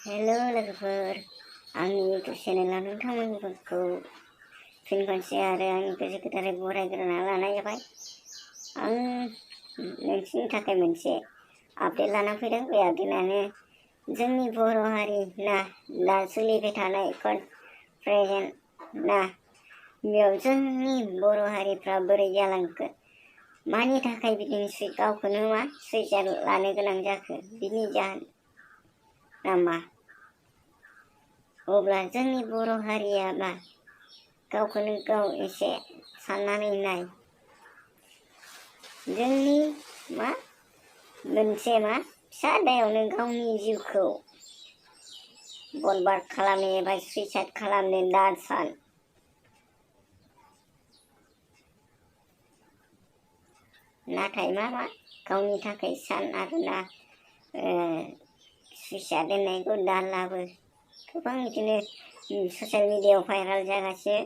Hello लोगोफोर, आंनि YouTube चेनेलाव नोंथांमोनखौ फिन खनसे आरो आंनि गोसो गोथारै बरायग्रोना लानाय जाबाय। आं नोंसिनि थाखाय मोनसे आपडेट लाना फैदों। बे आपडेटआनो जोंनि बर' हारि ना दा सोलिबाय थानाय प्रेजेन्ट ना बेयाव जोंनि बर' हारिफ्रा बोरै जालांखो, मानि थाखाय बिदिनो गावखौनो सुइसाइड लानो गोनां जाखो, बिनि जाहोन नामा? अब्ला जोंनि बर' हारिया गावखौनो गाव एसे साननानै नाय। जोंनि मोनसे फिसा दायावनो गावनि जिउखौ बरबाद खालामनो एबा सुइसाइड खालामनो दा सान। नाथाय गावनि थाखाय सान आरोना सुइसाइड होननायखौ दा लाबो। गोबां बिदिनो ससियेल मिडियायाव भाइरेल जागासिनो।